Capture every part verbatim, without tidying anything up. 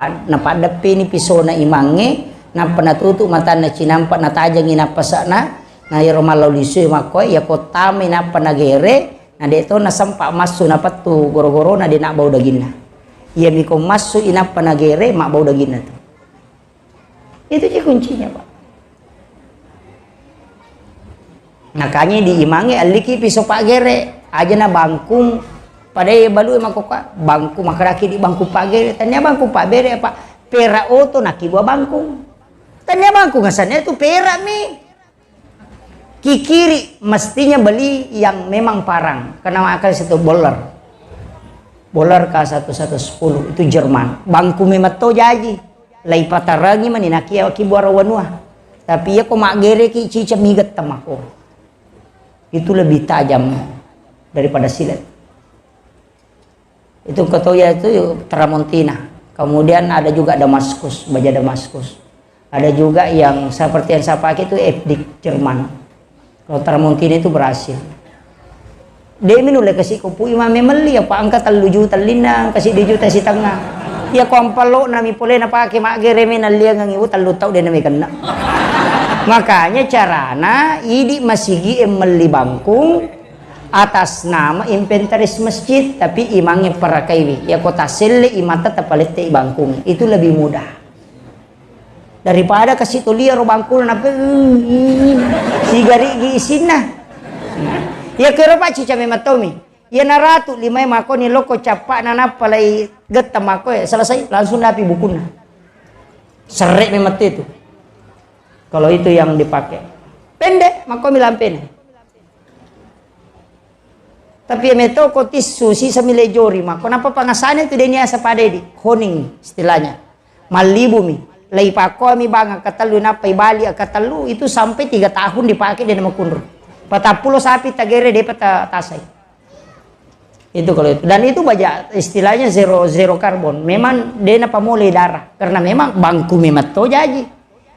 Napaddeppini pisona imangnge, nappa natutu matanna cinampa, natajangi nappasa'na, na iyaro mallau lisue makkoe, iyako tamai nappa nagere, na de' to nasempa massu napettu goro-gorona, de' nabbau daginna. Iyami ko massu i nappa nagere, mabbau daginna tu. Itu ji kuncinya, Pak. Makanya di imangnge alliki piso paggere, aja na bangkung, padai balue makkokka, bangkung, makkedaki di bangkung paggere, tania bangkung pabbere apa? Perak oto nakibua bangkung. Tania bangkung asanna tu perak mi. Kikiri mestinya beli yang memang parang, karena makan situ Bowler. Bowler K satu satu sepuluh itu Jerman. Bangkung memang to jaji. Lai patarangi mani nakia ki buara wanua. Tapi iya ko maggereki cica miget temako. Itu lebih tajam daripada silet. Itu kotoya itu Tramontina. Kemudian ada juga Damaskus, baja Damaskus. Ada juga yang seperti yang saya pakai itu Epdik Jerman. Kalau Tramontina itu berhasil. De' mi nulle kasi ko pui mame melli apa engka tellu juta linna, engka siddi juta sitengnga. Iya ko ampallo nami pole na pake maggere me nalliangengi, wo, tellu tau de' nami kena. Makanya carana idi masigi e melli bangkung atas nama inventaris masjid, tapi imangnge parakaiwi. Iya ko taselle imata tapalette i bangkung, itu lebih mudah. Daripada kasi tolia ro bangkuna nape, sigari gi isinna. Iya kero Pak cica memang tomi. Iya naratu limai makoni loko cappa na nappa lai getta makoe, selesai, langsung napi bukunna. Serre memang itu. Kalau itu yang dipakai. Pendek, makomi lampene. Tapi meto ko tissu sisa mile jori mako napa pangasane tu deni asa pada di honing istilahnya. Mallibumi. Lai pakomi bang akatellu nappa ibali akatellu itu sampai tiga tahun dipakai dena makunru. Patappulo sapi tagere depa ta-, tasai. Itu kalau itu. Dan itu baja istilahnya zero, zero carbon. Memang dena pamole darah karena memang bangku memang to jaji.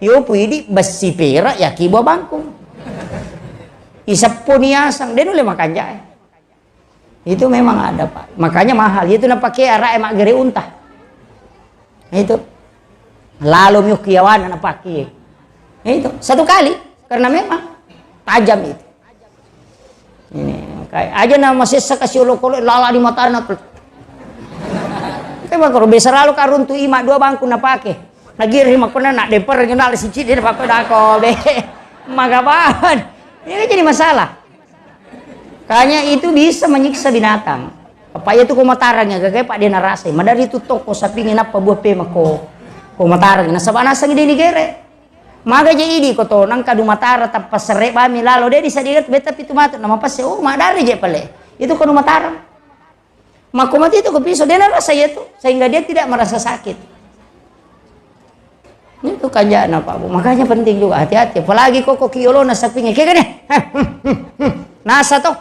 Yo puidi bessi perak ya kibo bangkung. Iseppo niasang, de nulle makanjae. Itu memang ada, Pak. Makanya mahal. Itu napake ara'e maggere unta. Itu. Lalo miuk kiawana napake. Itu. Satu kali. Karena memang tajam itu. Ini, kayak aja nama sessa kasih olok-olok lala di matana tuh. Kayak bakar biasa lalu karuntu ima dua bangku napake. Nagiri makona nak deper ngenal sicit dia pakai dako be. Magabawan. Ini kan jadi masalah. Kayaknya itu bisa menyiksa binatang. Apa itu ko matarang ya gagai Pak dia narasai. Madari itu toko sapi ngenapa buah pema ko. Ko matarang nasaba nasang dia digere. Maga je idi ko to nang kadu matara tappa serre bami lalo de disadingat beta pitu matu nama passe oh madari je pale. Itu kadu matarang. Mako mati itu ko piso dia narasa ya tu sehingga dia tidak merasa sakit. Itu kanjana Pak Bu. Makanya penting juga hati-hati. Apalagi koko kiolo na sapinge kegene. Nasa to.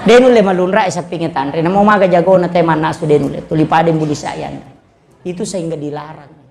De nulle malunra sapinge tanre. Namo maga jagona te mannasu de nulle. Tuli pada budi saya. Itu sehingga dilarang.